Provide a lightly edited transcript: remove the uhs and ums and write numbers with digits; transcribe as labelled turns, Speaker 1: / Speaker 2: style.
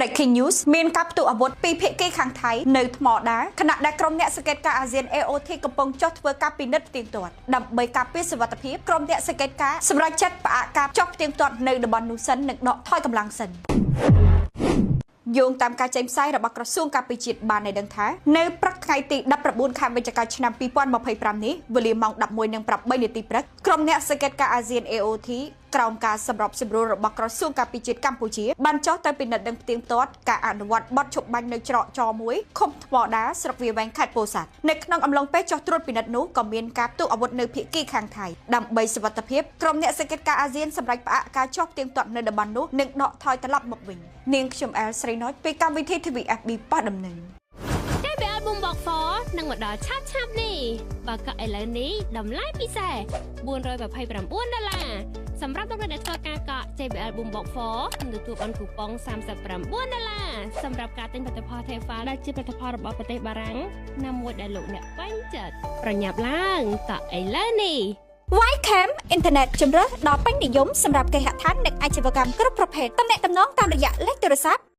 Speaker 1: Breaking news មានការផ្ទុះអាវុធពីភាគីខាងថៃនៅថ្មដាខណៈដែលក្រុមអ្នកសង្កេតការណ៍អាស៊ាន AOT កំពុងចុះធ្វើការពិនិត្យផ្ទៀងផ្ទាត់ដើម្បីការពារសុវត្ថិភាពក្រុមអ្នកសង្កេតការណ៍សម្រេចចិត្តផ្អាកការចុះផ្ទៀងផ្ទាត់នៅតំបន់នោះសិននិងដកថយកម្លាំងសិនយោងតាមការចេញផ្សាយរបស់ក្រសួងការពារជាតិបានឲ្យដឹងថានៅព្រឹកថ្ងៃទី19ខែវិច្ឆិកាឆ្នាំ2025នេះវេលាម៉ោង11:08នាទីព្រឹកក្រុមអ្នកសង្កេតការណ៍អាស៊ាន AOT ក្រោមការសម្របសម្រួលរបស់ក្រសួងការពារជាតិកម្ពុជាបានចុះទៅពិនិត្យនិងផ្ទៀងផ្ទាត់ការអនុវត្តបទឈប់បាញ់នៅច្រកចមួយឃុំថ្មដាស្រុកវាលវែងខេត្តពោធិ៍សាត់នៅក្នុងអំឡុងពេលចុះត្រួតពិនិត្យនោះក៏មានការផ្ទុះអាវុធនៅភាគីខាងថៃដើម្បីសុវត្ថិភាពក្រុមអ្នកសង្កេតការណ៍អាស៊ានសម្រេចផ្អាកការចុះផ្ទៀងផ្ទាត់នៅតំបន់នោះនិងដកថយត្រឡប់មកវិញនាងខ្ញុំអែលស្រីណូចពីកម្មវិធី TVFB ប៉ះដំណឹង
Speaker 2: JBL Boombox 4នឹងមកដល់ឆាប់ឆាប់នេះបើកក់ឥឡូវនេះតម្លៃពិសេស429ដុល្លារសម្រាប់លោកអ្នកដែលធ្វើការកក់ JBL Boombox 4នឹងទទួលបានគូប៉ុង39ដុល្លារសម្រាប់ការទិញផលិតផល Tefal ដែលជាផលិតផលរបស់ប្រទេសបារាំងណាមួយដែលលោកអ្នកពេញចិត្តប្រញាប់ឡើងកក់ឥឡូវនេះ
Speaker 1: Ycam អ៊ីនធឺណិតជម្រើសដ៏ពេញនិយមសម្រាប់គេហដ្ឋាននិងអាជីវកម្មគ្រប់ប្រភេទតំណែងតំណងតាមរយៈលេខទូរស័ព្ទ